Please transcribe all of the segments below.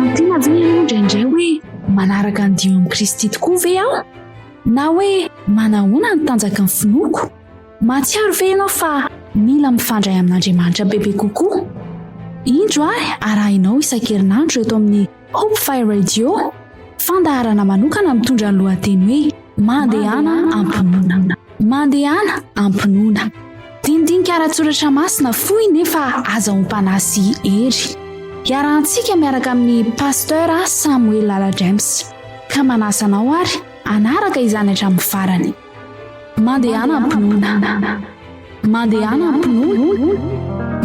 Manontany tena ve ianao indraindray hoe manaraka ny dio amin'i Kristy tokoa ve aho? Na hoe manahoana ny tanjaky ny finoako? Mahatsiaro ve ianao fa mila mifandray amin'Andriamanitra bebe kokoa? Indro ary arahinao isan-kerinandro eto amin'ny Hope Fire Radio, fandaharana manokana mitondra ny lohateny hoe Mandehana am-pinoana. Mandehana am-pinoana. Dinidinika ara-tsoratra masina fohy nefa azahoam-panahy sy hery. Iarahantsika miaraka amin'ny Pasteur Samuel Lala James. Ka manasa anao ary hanaraka izany hatramin'ny farany. Mandehana am-pinoana. Mandehana am-pinoana.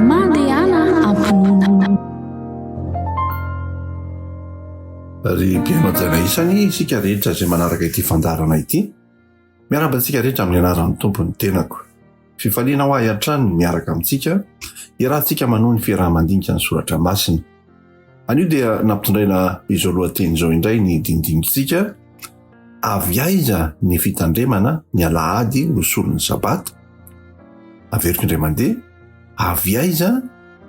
Mandehana am-pinoana. Ry mpihaino hajaina isany, isika rehetra izay manaraka ity fandaharana ity, miarahaba antsika rehetra amin'ny anaran'ny Tompo ny tenako. Fifaliana ho ahy hatrany ny miaraka amintsika, iarahantsika manohy ny fiaraha-mandinika ny soratra masina. Anio dia nampitondraina izao lohateny izao indray ny dinidinikitsika, Avy aiza ny fitandremana ny alahady ho solon'ny sabata? Averiko indray mandeha, avy aiza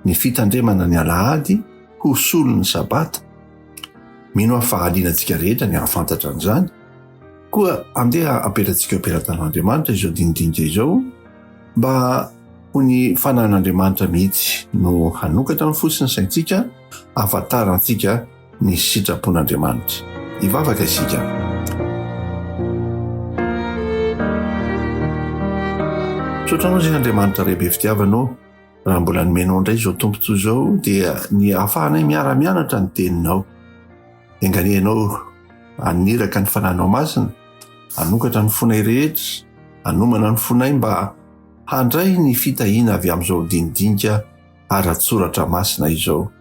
ny fitandremana ny alahady ho solon'ny sabata? Mino aho fa hahaliana antsika rehetra ny hahafantatra an'izany. Koa andeha apetratsika eo am-pelatanan'Andriamanitra izao dinidinika izao mba ho ny fanahin'Andriamanitra mihitsy no hanokatra ny fo sy ny saintsika hahafantarantsika ny sitrapon'Andriamanitra. Hivavaka isika. Misaotra anao izay Andriamanitra Ray be fitiavana ô. Raha mbola nomenao indray izao tombontsoa izao dia ny ahafahanay miara-mianatra ny teninao. Enganie ianao haniraka ny fanahinao masina, hanokatra ny fonay rehetra, hanomana ny fonay mba handray ny fitahiana avy amin'izao dinidinika ara-tsoratra masina izao.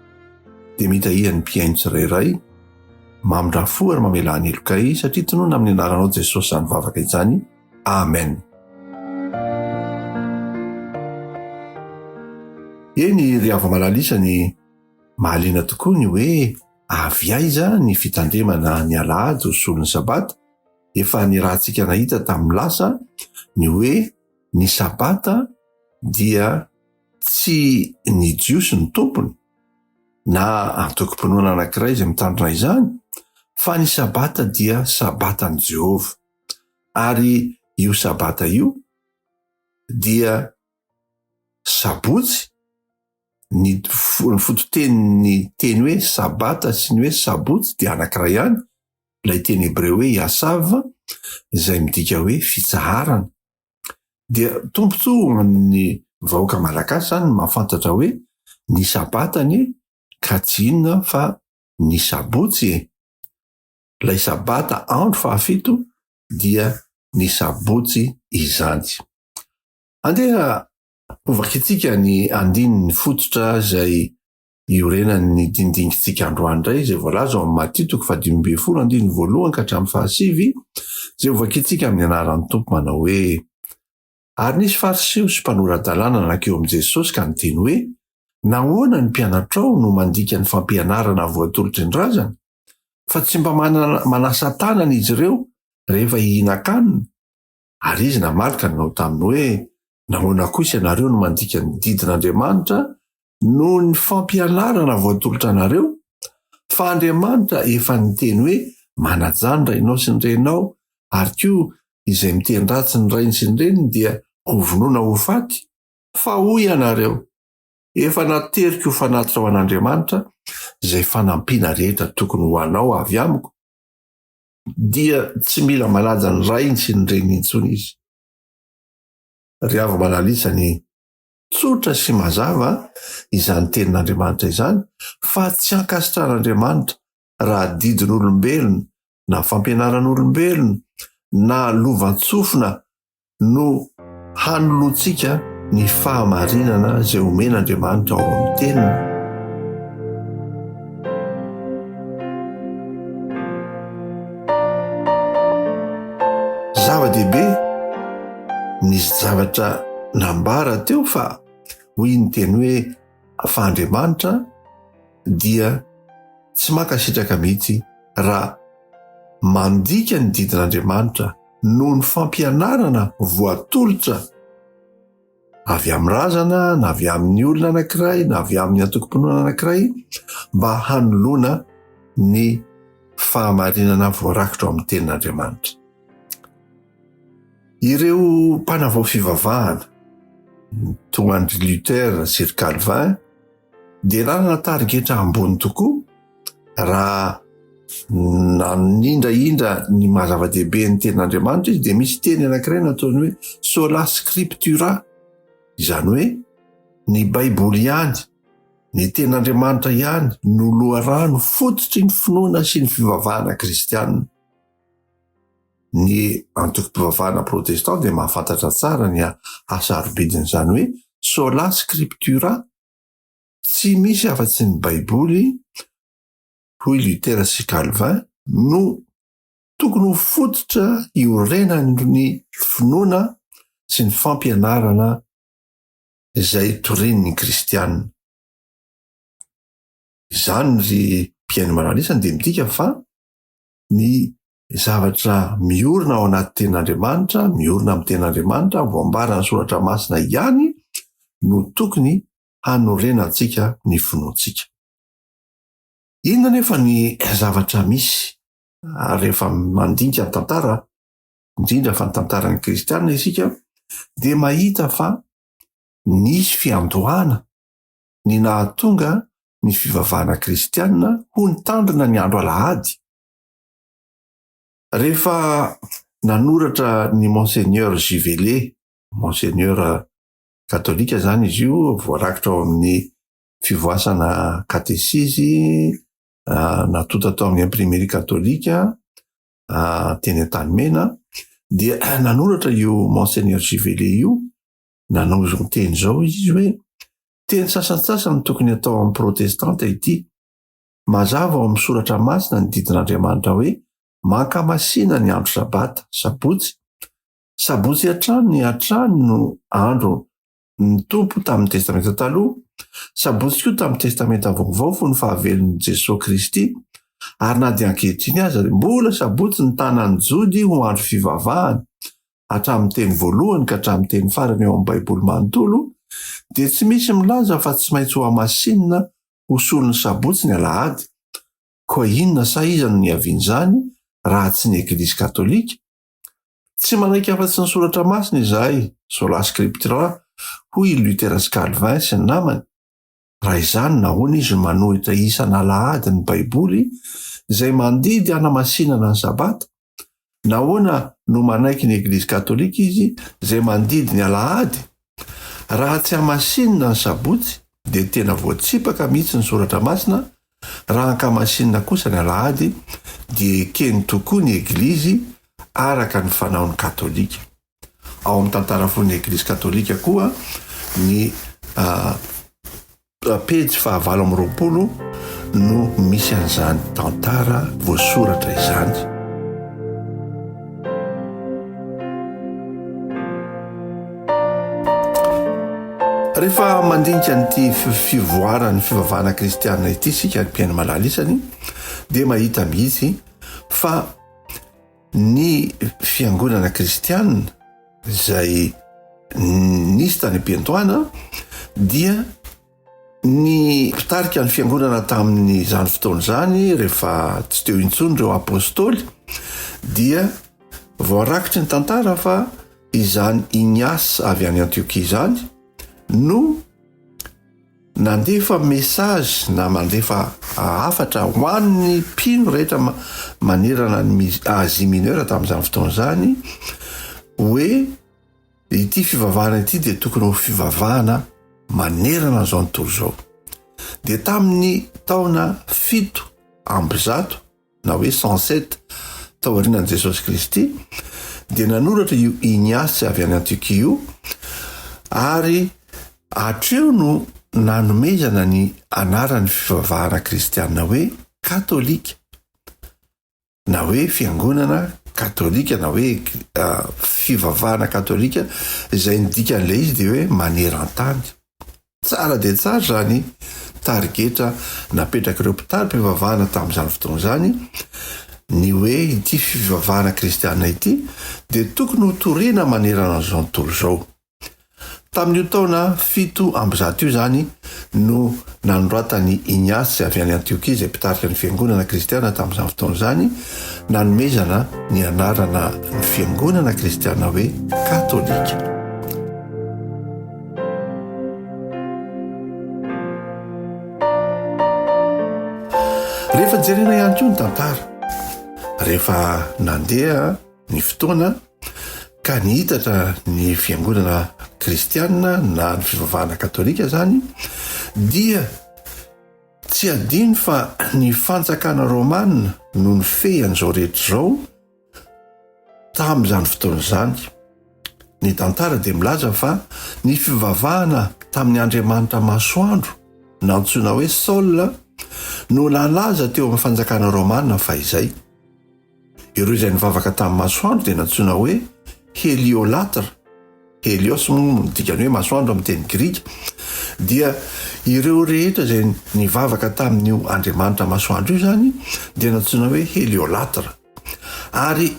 Dia mitahia ny mpihaino tsirairay, mamindrà fo ary mamelà ny helokay, satria tononina amin'ny anaranao Jesosy izany vavaka izany. Amen. Eny ry hava-malala isany, mahaliana tokoa ny hoe avy aiza ny fitandremana ny alahady ho solon'ny sabata, efa niarahantsika nahita tamin'ny lasa ny hoe ny sabata dia tsy ny Jiosy no tompony na antokom-pinoana anankiray izay mitandrina izany fa ny sabata dia sabatan'i Jehovah. Ary io sabata io dia sabotsy, ny fototenin'ny teny hoe sabata sy ny hoe sabotsy dia anankiray ihany, ilay teny hebreo hoe yasav izay midika hoe fitsaharana. Dia tombontsoa ho an'ny vahoaka malagasy izany ny mahafantatra hoe ny sabata anie ka tsy inona fa ny sabotsy e! Ilay sabata andro fahafito dia ny sabotsy izany. Andeha hovakintsika ny andininy fototra izay iorenan'ny dindingintsika androany indray izay voalaza ao amin'ny Matio toko fahadimy ambin'ny folo andininy voalohany ka hatramin'ny fahasivy izay hovakintsika amin'ny anaran'ny Tompo manao hoe Ary nisy Fariseo sy mpanora-dalàna nankeo amin'i Jesosy ka niteny hoe, Nahoana ny mpianatrao no mandika ny fampianarana voatolotry ny razana? Fa tsy mba manasa tanana izy ireo rehefa hihinan-kanina. Ary izy namaly ka nanao taminy hoe, Nahoana kosa ianareo no mandika ny didin'Andriamanitra noho ny fampianarana voatolotra anareo? Fa Andriamanitra efa niteny hoe, Manajà ny rainao sy ny reninao, ary koa izay miteny ratsy ny rainy sy ny reniny dia hovonoina ho faty. Fa hoy ianareo, Efa nateriko ho fanatitra ho an'Andriamanitra izay fanampiana rehetra tokony ho anao avy amiko, dia tsy mila manaja ny rainy sy ny reniny intsony izy. Ry hava-manalisa ny tsotra sy mazava izany tenin'Andriamanitra izany fa tsy ankasitrahan'Andriamanitra raha didin'olombelona na fampianaran'olombelona na lovantsofina no hanoloantsika ny fahamarinana izay omen'Andriamanitra ao amin'ny teniny. Zava-dehibe ny zavatra nambara teo fa hoy ny teny hoe fa Andriamanitra dia tsy mankasitraka mihitsy raha mandika ny didin'Andriamanitra noho ny fampianarana voatolotra avy amin'ny razana na avy amin'ny olona anankiray na avy amin'ny antokom-pinoana anankiray mba hanoloana. ny fahamarinana voarakitra ao amin'ny tenin'Andriamanitra. Ireo mpanavao fivavahana toa an-dry Luther sy ry Calvin dia nanana tarigetra ambony tokoa raha nanindrahindra ny maha zava-dehibe ny tenin'Andriamanitra izy dia misy teny anankiray nataony hoe sola scriptura, izany hoe ny Baiboly ihany, ny tenin'Andriamanitra ihany no loharano fototry ny finoana sy ny fivavahana kristianina. Ny antokom-pivavahana protestant dia mahafantatra tsara ny hasarobidin'izany hoe sola scriptura, tsy misy afa-tsy ny Baiboly, hoy Luther sy Calvin, no tokony ho fototra iorenan'ny finoana sy ny fampianarana izay torian'ny kristiana. Izany ry mpihaino manalisany dia midika fa ny zavatra miorina ao anaty tenin'Andriamanitra, miorina amin'ny tenin'Andriamanitra, voambaran'ny soratra masina ihany no tokony hanorenantsika ny finoantsika. Inona anefa ny zavatra misy rehefa mandinika ny tantara, indrindra fa ny tantaran'ny kristiana isika, dia mahita fa nisy fiandohana ny nahatonga ny fivavahana kristiana ho nitandrina ny andro alahady. Rehefa nanoratra ny Monseigneur Givelet, Monseigneur katolika izany izy io, voarakitra ao amin'ny fivoasana katesizy natonta tao amin'ny imprimerie katolika teny Antanimena, dia nanoratra io Monseigneur Givelet io, nanao izao teny izao izy hoe teny sasantsasany tokony atao amin'ny protestanta ity. Mazava ao amin'ny soratra masina ny didin'Andriamanitra hoe mankamasina ny andro sabata, sabotsy. Sabotsy hatrany hatrany no andro ny Tompo tamin'ny Testamenta Taloha, sabotsy koa tamin'ny Testamenta Vaovao fony fahavelon'i Jesoa Kristy, ary na dia ankehitriny aza dia mbola sabotsy ny tanan'ny Jody ho andro fivavahana, hatramin'ny teny voalohany ka hatramin'ny teny farany ao amin'ny Baiboly manontolo, dia tsy misy milaza fa tsy maintsy hohamasinina ho solon'ny sabotsy ny alahady. Koa inona sa iza no niavian'izany raha tsy ny Eglizy Katolika? Tsy manaiky afa-tsy ny Soratra Masina izahay, sola scriptura, hoy i Luther sy Calvin sy ny namany. Raha izany, nahoana izy no manohitra isan'alahady ny Baiboly izay mandidy hanamasinana ny Sabata? Nahoana no manaiky ny Eglizy Katolika izy izay mandidy ny alahady? Raha tsy hamasinina ny Sabotsy, dia tena voatsipaka mihitsy ny Soratra Masina, Raha ankamasinina kosa ny alahady dia ekeny tokoa ny Eglizy araka ny fanaon'ny Katolika. Ao amin'ny tantara fohin'ny Eglizy Katolika koa ny pejy fahavalo amby 20 no misy an'izany tantara voasoratra izany. Rehefa mandinika an'ity fivoaran'ny fivavahana kristianina ity isika ry mpihaino malala isany dia mahita mihitsy fa ny fiangonana kristianina izay nisy tany am-piandohana dia ny mpitarika ny fiangonana tamin'izany fotoana izany rehefa tsy teo intsony ireo apôstôly dia voarakitry ny tantara fa izany Ignace avy any Antiokia izany no nandefa message na mandefa hafatra ho an'ny mpino rehetra manerana ny Asie Mineure tamin'izany fotoana izany hoe Ity fivavahana ity dia tokony ho fivavahana manerana an'izao tontolo izao. Dia tamin'ny taona 107 na hoe 107 taorianan'i Jesosy Kristy dia nanoratra io Ignace avy any Antiokia io ary hatreo no nanomezana ny anaran'ny fivavahana kristiana hoe katolika. na hoe fiangonana katolika na hoe fivavahana katolika izay ny dikan'ilay izy dia hoe maneran-tany. Tsara dia tsara izany tarigetra napetrak'ireo mpitari-pivavahana tamin'izany fotoana izany, ny hoe ity fivavahana kristiana ity dia tokony ho torina manerana an'izao tontolo izao. Tamin'io taona 107 io izany no nanoratan'i Ignace avy any Antiokia, izay mpitarika ny fiangonana kristiana tamin'izany fotoana izany, nanomezana ny anarana ny fiangonana kristiana hoe katolika. Rehefa jerena ihany koa ny tantara, rehefa nandeha ny fotoana ka nihitatra ny fiangonana kristiana na ny fivavahana katolika izany dia tsy adino fa ny fanjakana romana no nifehy an'izao rehetra izao tamin'izany fotoana izany. Ny tantara dia milaza fa ny fivavahana tamin'ny andriamanitra masoandro nantsoina hoe Sol no nalaza teo amin'ny fanjakana romana fahizay. Ireo izay nivavaka tamin'ny masoandro dia nantsoina hoe heliolatre, helios moa no dikany hoe masoandro amin'ny teny grika, dia ireo rehetra izay nivavaka tamin'io andriamanitra masoandro io izany dia nantsoina hoe heliolatre. Ary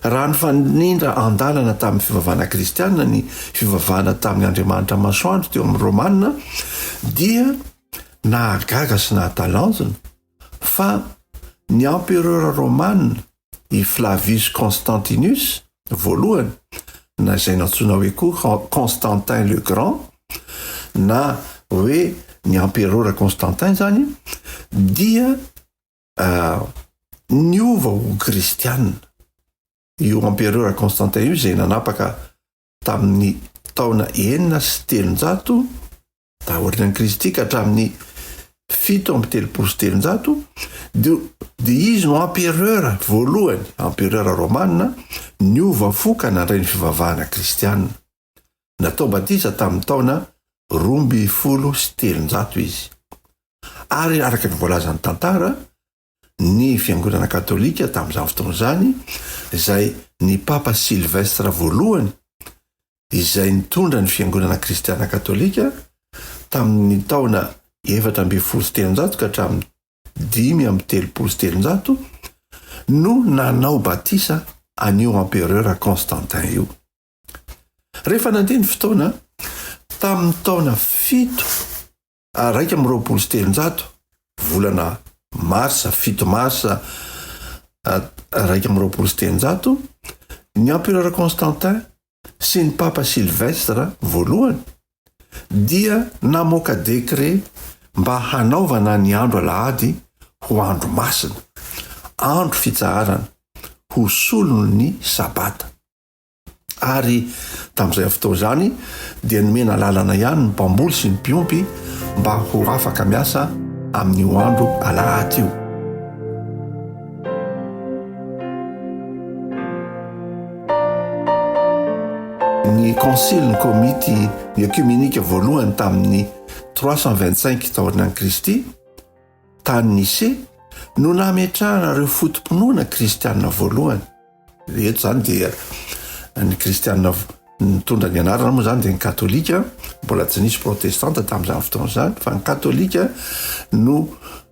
raha nifanindra andalana tamin'ny fivavahana kristiana ny fivavahana tamin'ny andriamanitra masoandro teo amin'ny romana dia nahagaga sy nahatalanjona fa ny empereur romana i Flavius Constantinus voalohany, na izay nantsoina hoe koa Constantin le Grand, na hoe ny empereur Constantin izany, dia niova ho kristiana. Io empereur Constantin io izay nanapaka tamin'ny taona 306 taorian'i Kristy ka hatramin'ny 337 dia dia izy no empereur voalohany, empereur romana niova fo ka nandray ny fivavahana kristiana. Natao batisa tamin'ny taona 312 izy. Ary araka ny voalazan'ny tantara, ny Fiangonana Katolika tamin'izany fotoana izany, izay ny Papa Sylvestre voalohany izay nitondra ny Fiangonana Kristiana Katolika tamin'ny taona 314 ka hatramin'ny 335 no nanao batisa an'io Empereur Constantin io. Rehefa nandeha ny fotoana, tamin'ny taona fito 321, volana marsa, 7 marsa 321, ny empereur Constantin sy ny papa Sylvestre voalohany dia namoaka décret mba hanaovana ny andro alahady ho andro masina, andro fitsaharana, ho solon'ny sabata. Ary tamin'izay fotoana izany dia nomena lalana ihany ny mpamboly sy ny mpiompy mba ho afaka miasa amin'io andro alahady io. Ny konsily, ny komity ekumenika voalohany tamin'ny 325 taorianan'i Kristy, tany Nicée, no nametrahana ireo foto-pinoana kristiana voalohany. Eto izany dia ny kristiana nitondra ny anarana moa izany dia ny katolika, mbola tsy nisy protestanta tamin'izany fotoana izany, fa ny katolika no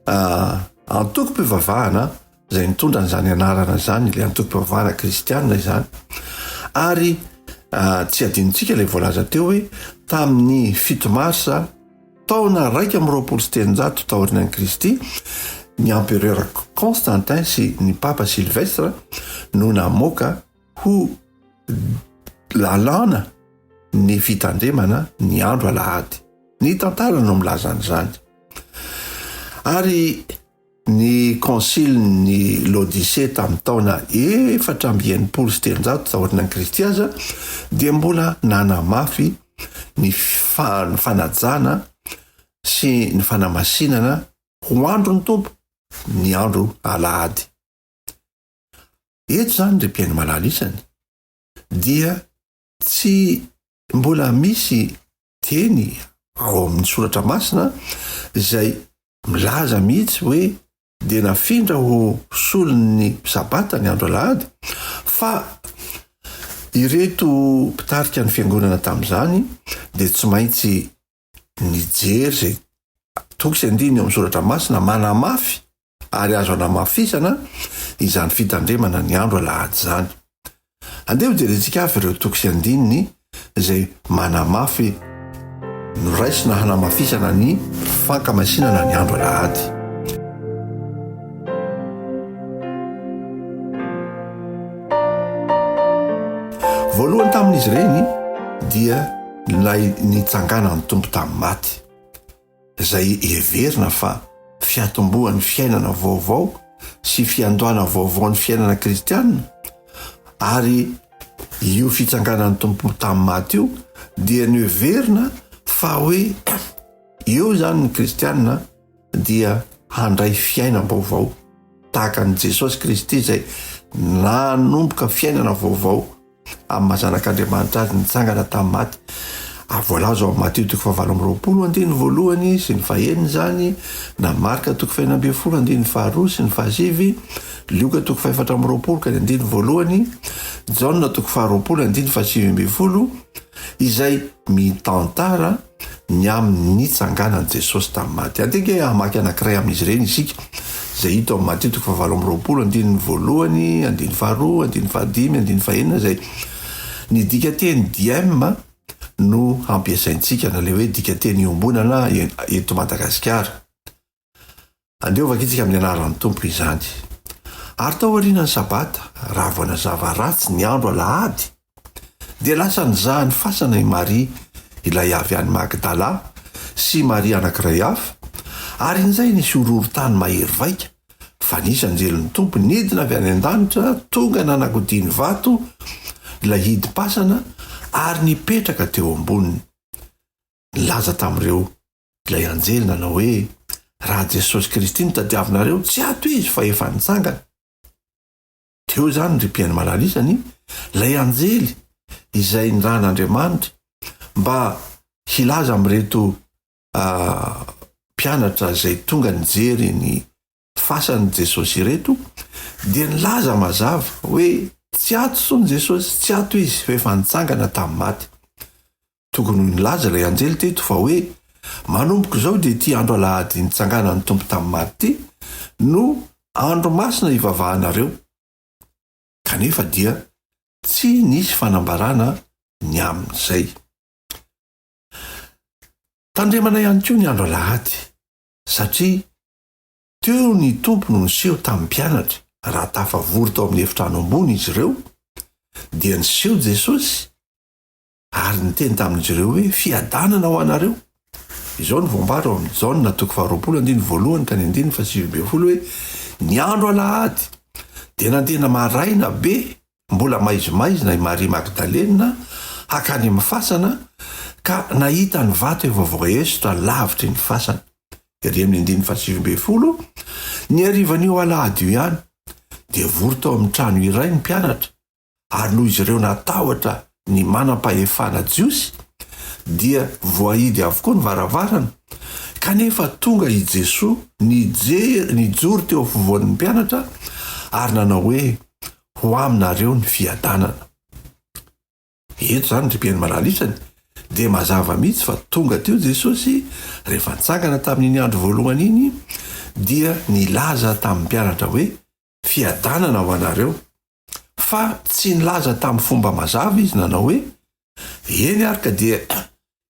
ah, antokom-pivavahana izay nitondra an'izany anarana izany, ilay antokom-pivavahana kristiana izany. Ary ah, tsy adinontsika ilay voalaza teo hoe tamin'ny fito marsa Taona 321 taorianan'i Kristy, ny empereur Constantin sy ny papa Sylvestre no namoaka ho lalàna ny fitandremana ny andro alahady. Ny tantara no milaza an'izany. Ary Ny Kônsilin'i Laodisea tamin'ny taona 364 taorianan'i Kristy aza dia mbola nanamafy ny fanajana sy ny fanamasinana ho andron'ny Tompo ny andro alahady. Eto izany ry mpihaino malala isany dia tsy mbola misy teny ao amin'ny soratra masina izay milaza mihitsy hoe dia nafindra ho solon'ny sabata ny andro alahady fa ireto mpitarika ny fiangonana tamin'izany dia tsy maintsy nijery izay toko sy andininy eo amin'ny soratra masina manamafy ary azo anamafisana izany fitandremana ny andro alahady izany. Andeha hojerentsika avy ireo toko sy andininy izay manamafy noraisina hanamafisana ny fankamasinana ny andro alahady. Voalohany tamin'izy ireny dia ilay nitsanganan'ny Tompo tamin'ny maty, izay heverina fa fiatombohan'ny fiainana vaovao sy fiandohana vaovaon'ny fiainana kristianina, ary io fitsanganan'ny Tompo tamin'ny maty io dia noheverina fa hoe eo izany ny kristianina dia handray fiainam-baovao tahaka an'i Jesosy Kristy izay nanomboka fiainana vaovao amin'ny maha zanak'Andriamanitra azy nitsangana tamin'ny maty. Ary voalaza ao amin'ny Matio toko fahavalo amby 20 andininy voalohany sy ny fahenina izany, na Marka toko fahenina ambin'ny folo andininy faharoa sy ny fahasivy, Lioka toko fahefatra amby 20 ka ny andininy voalohany, Jaona toko faharoapolo andininy fahasivy ambin'ny folo, izay mitantara ny amin'ny nitsanganan'i Jesosy tamin'ny maty. Andeha ange hamaky anankiray amin'izy ireny isika, izay hita ao amin'ny Matio toko fahavalo amby 20, andininy voalohany, andininy faharoa, andininy fahadimy, andininy fahenina, izay ny dikanteny diem no hampiasaintsika, na ilay hoe dikanteny iombonana eto Madagasikara. Andeha hovakintsika amin'ny anaran'ny Tompo izany. Ary tao aorianan'ny Sabata, raha vao nazava ratsy ny andro alahady, dia lasa nizaha ny fasana i Maria, ilay avy any Magdala, sy Maria anankiray hafa, ary injay nisy horohorontany mahery vaika, fa nisy anjelin'ny Tompo nidina avy any an-danitra tonga nanakodia ny vato ilay hidim-pasana ary nipetraka teo amboniny. Nilaza tamin'ireo Ilay anjely nanao hoe, Raha Jesosy Kristy no tadiavinareo, tsy ato Izy fa efa nitsangana. Teo izany, ry mpihaino malala isany, ilay anjely izay nirahan'Andriamanitra mba hilaza amin'ireto mpianatra izay tonga nijery ny fasan'i Jesosy ireto, dia nilaza mazava hoe tsy ato intsony Jesosy, tsy ato Izy fa efa nitsangana tamin'ny maty. Tokony ho nilaza ilay anjely teto fa hoe manomboka izao dia ity andro alahady nitsanganan'ny Tompo tamin'ny maty ity no andro masina hivavahanareo. Kanefa dia tsy nisy fanambarana ny amin'izay. Tandremana ihany koa ny andro alahady satria teo ny Tompo no niseho tamin'ny mpianatra raha tafavory tao amin'ny efitrano ambony izy ireo dia niseho Jesosy Ary niteny tamin'izy ireo hoe, Fiadanana ho anareo. Izao no voambara ao amin'ny Jaona toko faharoapolo andininy voalohany ka ny andininy fahasivy ambin'ny folo hoe, Ny andro alahady dia nandeha maraina be, mbola maizimaizina i Maria Magdalena hankany amin'ny fasana ka nahita ny vato efa voaesotra lavitry ny fasana. Ery amin'ny andininy fahasivy ambin'ny folo, ny harivan'io alahady io ihany, dia vory tao amin'ny trano iray ny mpianatra, Ary noho izy ireo natahotra ny manam-pahefana jiosy, dia voahidy avokoa ny varavarana, kanefa tonga i Jesoa nijery, nijoro teo afovoan'ny mpianatra ary nanao hoe, Ho aminareo ny fiadanana. Eto izany, ry mpihaino malala isany, dia mazava mihitsy fa tonga teo Jesosy rehefa nitsangana tamin'iny andro voalohany iny, dia nilaza tamin'ny mpianatra hoe, Fiadanana ho anareo. Fa tsy nilaza tamin'ny fomba mazava izy nanao hoe, Eny ary ka dia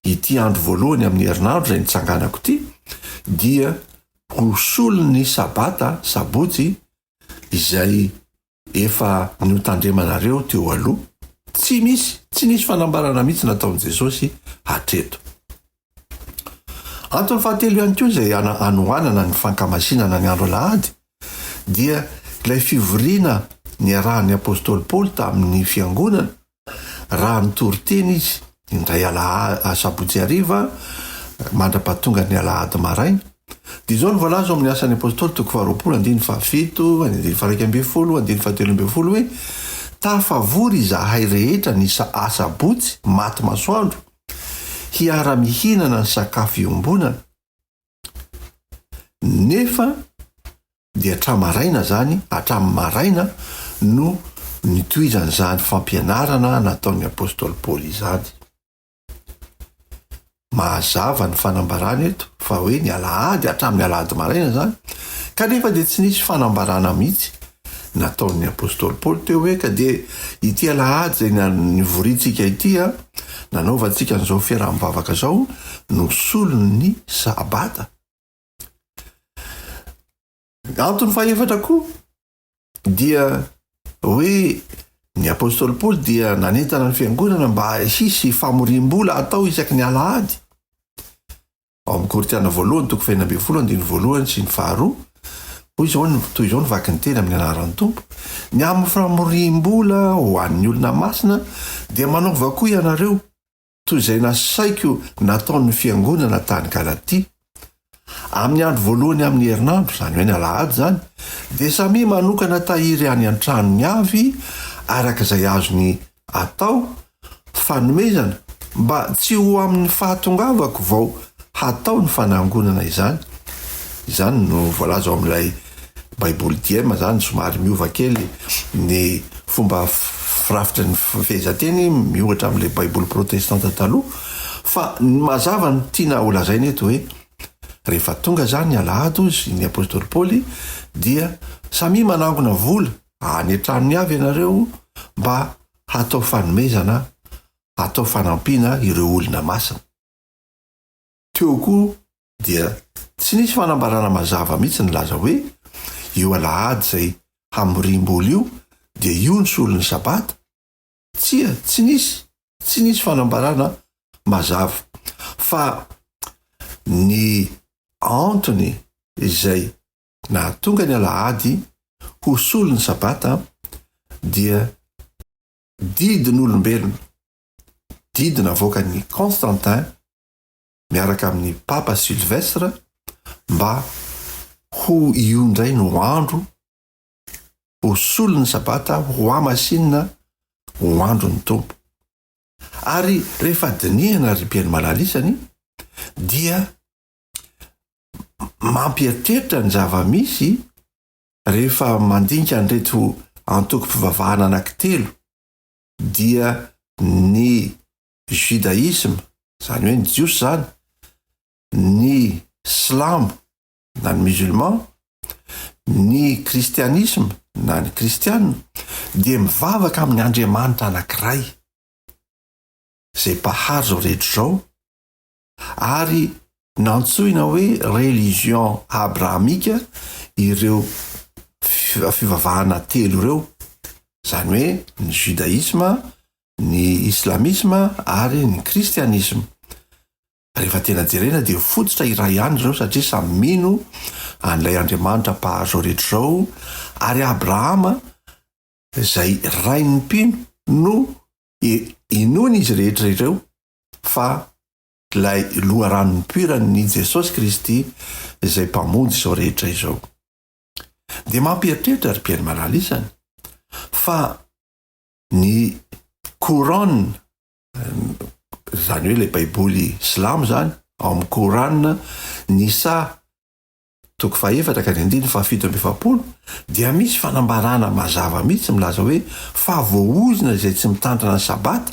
ity andro voalohany amin'ny herinandro izay nitsanganako ity dia ho solon'ny Sabata, Sabotsy, izay efa notandremanareo teo aloha. Tsy misy, tsy nisy fanambarana mihitsy nataon'i Jesosy hatreto. Antony fahatelo ihany koa izay hanohanana ny fankamasinana ny andro alahady dia ilay fivoriana niarahan'ny apostoly Paoly tamin'ny fiangonana raha nitory teny izy indray asabotsy hariva mandra-pahatonga ny alahady maraina. Dia izao no voalaza ao amin'ny Asan'ny Apostoly toko faharoapolo andininy fahafito, andininy faha-iraika ambin'ny folo, andininy fahatelo ambin'ny folo hoe, Tafavory izahay rehetra ny asabotsy maty masoandro hiara-mihinana ny sakafo iombonana, nefa dia hatramin'ny maraina izany, hatramin'ny maraina no nitohizan'izany fampianarana nataon'ny apostoly Paoly izany. Mazava ny fanambarana eto fa hoe ny alahady hatramin'ny alahady maraina izany, kanefa dia tsy nisy fanambarana mihitsy. nataon'ny apostoly Paoly teo hoe ka dia ity alahady izay nivoriantsika ity a, nanaovantsika an'izao fiaraha-mivavaka izao no solon'ny sabata. Antony fahefatra koa dia hoe ny apostoly Paoly dia nanentana ny fiangonana mba hisy famoriam-bola atao isaky ny alahady. Ao amin'ny Korintiana voalohany toko fahenina ambin'ny folo andininy voalohany sy ny faharoa, hoy izao ny toy izao ny vaky ny teny amin'ny anaran'ny Tompo, Ny amin'ny famoriam-bola ho an'ny olona masina dia manaova koa ianareo toy izay nasaiko nataon'ny fiangonana tany Galatia. Amin'ny andro voalohany amin'ny herinandro, izany hoe ny alahady izany, dia samia manokana tahiry any an-tranony avy araka izay azony atao fanomezana mba tsy ho amin'ny fahatongavako vao hatao ny fanangonana izany. Izany no voalaza ao amin'ilay Baiboly Diem izany, somary miova kely ny fomba firafitry ny fehezanteny miohatra amin'ilay Baiboly protestanta taloha. Fa ny mazava ny tiana holazaina eto hoe rehefa tonga izany ny alahady hozy ny apostoly Paoly dia samia manangona vola any an-tranony avy ianareo mba hatao fanomezana, hatao fanampiana ireo olona masina. Teo koa dia tsy nisy fanambarana mazava mihitsy nilaza hoe io alahady izay hamoriam-bola io dia io ny solon'ny sabata. Tsia, tsy nisy, tsy nisy fanambarana mazava. Fa ny antony izay nahatonga ny alahady ho solon'ny sabata dia didin'olombelona, didy navoakan'i Constantin miaraka amin'i Papa Sylvestre mba ho io indray no andro ho solon'ny sabata ho hamasinina ho andron'ny Tompo. Ary rehefa dinihana ry mpihaino malala isany dia mampieritreritra ny zava-misy rehefa mandinika an'ireto antokom-pivavahana anankitelo dia ny judaisme, izany hoe ny jiosy izany, ny silamo na ny musulman, ny kristianisme na ny kristiana dia mivavaka amin'ny Andriamanitra anankiray izay mpahary izao rehetra izao ary nantsoina hoe religion abrahamika ireo fivavahana telo ireo, izany hoe ny judaisme, ny islamisme ary ny kristianisme. Rehefa tena jerena dia fototra iray ihany ireo satria samy mino an'ilay Andriamanitra mpahary izao rehetra izao ary Abrahama izay rain'ny mpino no inoan'izy rehetra ireo fa ilay loharano nipoiran'i Jesosy Kristy izay Mpamonjy izao rehetra izao. Dia mampieritreritra ry mpihaino malala isany fa ny Coran, izany hoe ilay Baiboly silamo izany, ao amin'ny Coran, Nisa toko fahefatra ka ny andininy fahafito amby 40 dia misy fanambarana mazava mihitsy milaza hoe fa voaozona izay tsy mitandrina ny Sabata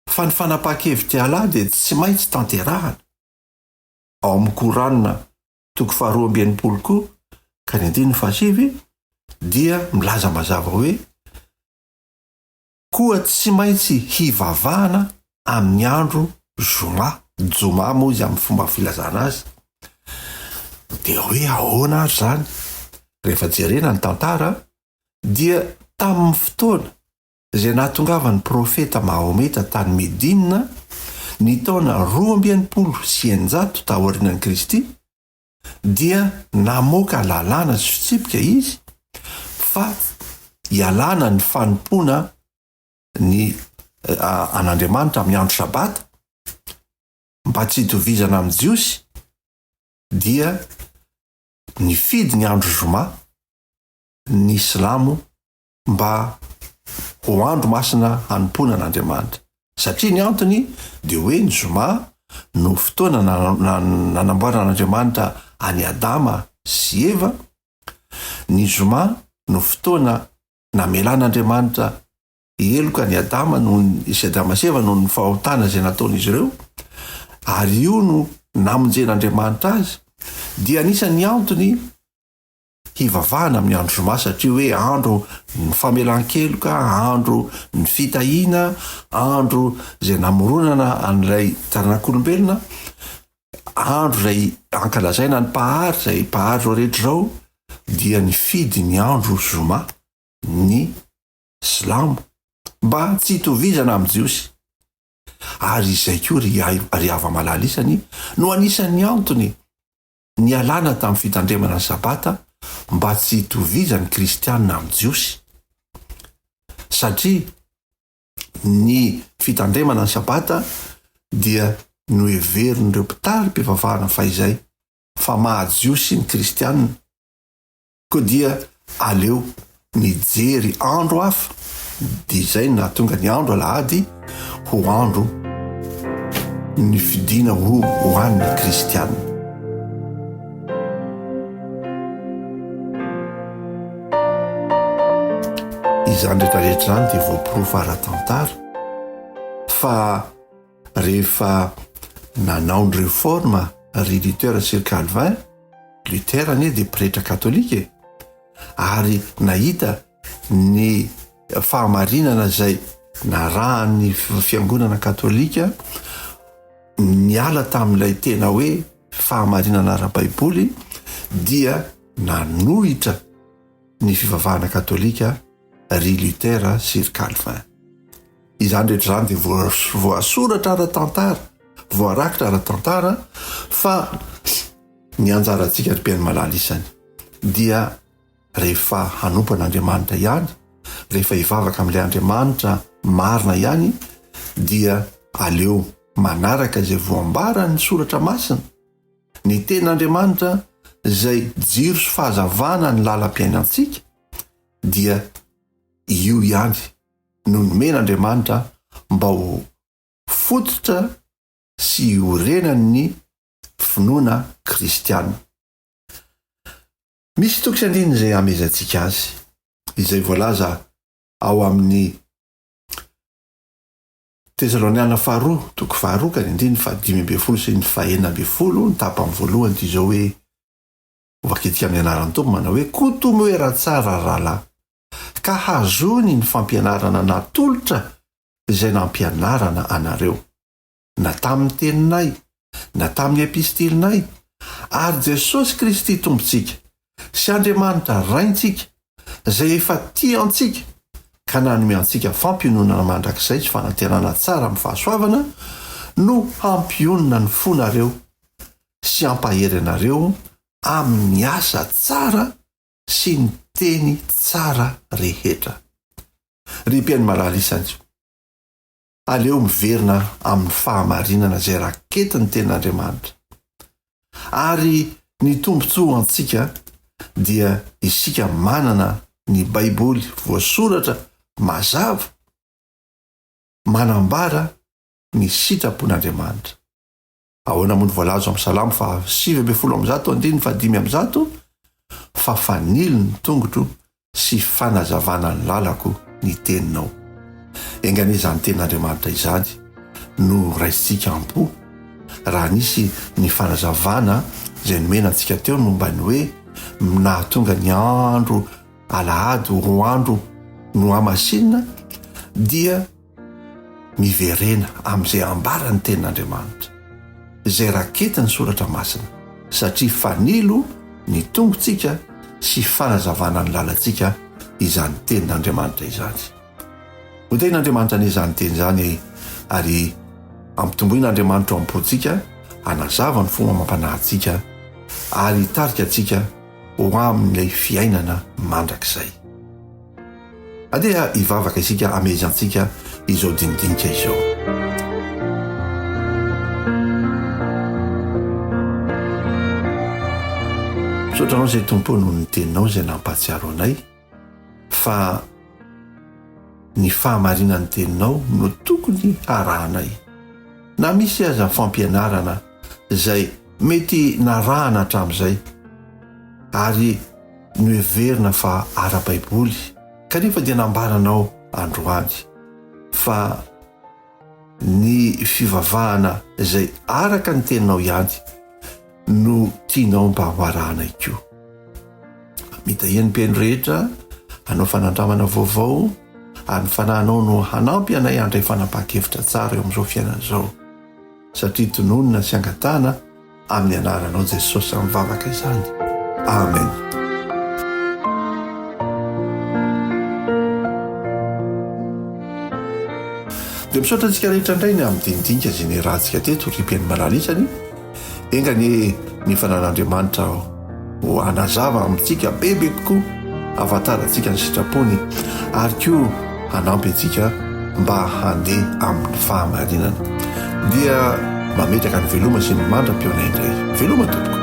fa ny fanapahan-kevitr'i Allah dia tsy maintsy tanterahana. Ao amin'ny Korana toko faharoa amby 60 koa ka ny andininy fahasivy dia milaza mazava hoe koa tsy maintsy hivavahana amin'ny andro zoma, joma moa izy amin'ny fomba filazana azy. Dia hoe ahoana ary izany? Rehefa jerena ny tantara dia tamin'ny fotoana izay nahatongavan'ny profeta Mahometa tany Medina ny taona 662 taorianan'i Kristy, dia namoaka lalàna sy fitsipika izy fa hialana ny fanompoana ny an'Andriamanitra amin'ny andro Sabata mba tsy hitovizana amin'ny Jiosy, dia nifidy ny andro Zoma ny Silamo mba ho andro masina hanompoana an'Andriamanitra. Satria ny antony dia hoe ny zoma no fotoana nanamboaran'Andriamanitra an'i Adama sy Eva, ny zoma no fotoana namelan'Andriamanitra heloka an'i Adama noho ny sy Adama sy Eva noho ny fahotana izay nataon'izy ireo, ary io no namonjen'Andriamanitra azy, dia anisan'ny antony. hivavahana amin'ny andro zoma satria hoe andro ny famelan-keloka, andro ny fitahiana, andro izay namoronana an'ilay taranak'olombelona, andro izay ankalazaina ny Mpahary, izay Mpahary izao rehetra izao, dia nifidy ny andro zoma ny silamo mba tsy hitovizana amin'ny jiosy. Ary izay koa ry ry hava-malala isany no anisan'ny antony nialana tamin'ny fitandremana ny Sabata mba tsy hitovizan'ny kristiana amin'ny jiosy. Satria ny fitandremana ny Sabata dia noheverin'ireo mpitari-pivavahana fahizay fa maha-jiosy ny kristiana. Koa dia aleo mijery andro hafa, dia izay no nahatonga ny andro alahady ho andro nifidiana ho ho an'ny kristiana. Izany rehetra rehetra izany dia voaporofo ara-tantara fa rehefa nanao ny réforme ry Luther sy ry Calvin, Luther anie dia pretra katolika e, ary nahita ny fahamarinana izay narahan'ny fiangonana katolika niala tamin'ilay tena hoe fahamarinana ara-baiboly dia nanohitra ny fivavahana katolika ry Luther sy ry Calvin. Izany rehetra izany dia voasoratra ara-tantara, voarakitra ara-tantara fa ny anjarantsika ry mpihaino malala isany dia rehefa hanompo an'Andriamanitra ihany, rehefa hivavaka amin'ilay Andriamanitra marina ihany dia aleo manaraka izay voambaran'ny soratra masina, ny tenin'Andriamanitra izay jiro sy fahazavana ny lalam-piainantsika dia io ihany no nomen'Andriamanitra mba ho fototra sy iorenan'ny finoana kristiana. Misy toko sy andininy izay hamehezantsika azy, izay voalaza ao amin'ny Tesaloniana faharoa, toko faharoa ka ny andininy fahadimy ambin'ny folo sy ny fahenina ambin'ny folo, ny tapany voalohany dia izao hoe, Hovakintsika amin'ny anaran'ny Tompo manao hoe, Koa tomoera tsara rahalahy, ka hazony ny fampianarana natolotra izay nampianarana anareo, na tamin'ny teninay, na tamin'ny epistilinay, ary Jesosy Kristy Tompontsika sy Andriamanitra Raintsika, izay efa tia antsika ka nanome antsika fampiononana mandrakizay sy fanantenana tsara amin'ny fahasoavana, no hampionona ny fonareo sy hampahery anareo amin'ny asa tsara sy ny teny tsara rehetra. Ry mpihaino malala isany, aleo miverina amin'ny fahamarinana izay raketin'ny Tenin'Andriamanitra. Ary ny tombontsoa ho antsika dia isika manana ny Baiboly voasoratra mazava manambara ny sitrapon'Andriamanitra. Ahoana moa no voalaza ao amin'ny Salamo faha 119 andininy faha 105? Fa fanilo ny tongotro sy fanazavana ny lalako ny teninao. Enga anie izany tenin'Andriamanitra izany no raisintsika am-po raha nisy ny fanazavana izay nomena antsika teo momba ny hoe nahatonga ny andro alahady ho andro nohamasinina dia Miverena amin'izay ambaran'ny Tenin'Andriamanitra, izay raketin'ny Soratra Masina, satria fanilo ny tongotsika sy fanazavana ny lalantsika izany Tenin'Andriamanitra izany. Ho tahin'Andriamanitra anie izany teny izany ary ampitomboin'Andriamanitra ao am-pontsika hanazava ny fomba amam-panahintsika ary hitarika antsika ho amin'ilay fiainana mandrakizay. Andeha hivavaka isika hamehezantsika izao dinidinika izao. Misaotra anao izay Tompo noho ny teninao izay nampahatsiaro anay fa ny fahamarinan'ny teninao no tokony harahanay. Na misy aza fampianarana izay mety narahana hatramin'izay ary noheverina fa ara-baiboly kanefa dia nambaranao androany fa ny fivavahana izay araka ny teninao ihany no tianao mba ho arahanay koa. Mitahia ny mpihaino rehetra hanao fanandramana vaovao ary ny Fanahinao no hanampy anay handray fanapahan-kevitra tsara eo amin'izao fiainana izao. Satria tononina sy angatahana amin'ny anaranao Jesosy amin'ny vavaka izany. Amen. Dia misaotra antsika rehetra indray ny amin'ny dinidinika izay niarahantsika teto ry mpihaino malala isany. Enga anie ny fanan'Andriamanitra ho hanazava amintsika bebe kokoa hahafantarantsika ny sitrapony ary koa hanampy antsika mba handeha amin'ny fahamarinana. Dia mametraka ny veloma sy ny mandra-pihaona indray. Veloma tompoko.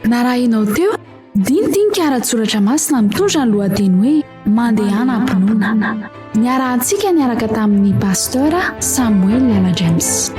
Narahinao teo, dinidinika ara-tsoratra masina mitondra ny lohateny hoe Mandehana am-pinoana. Niarahantsika niaraka tamin'ny Pasteur Samuel Lala James.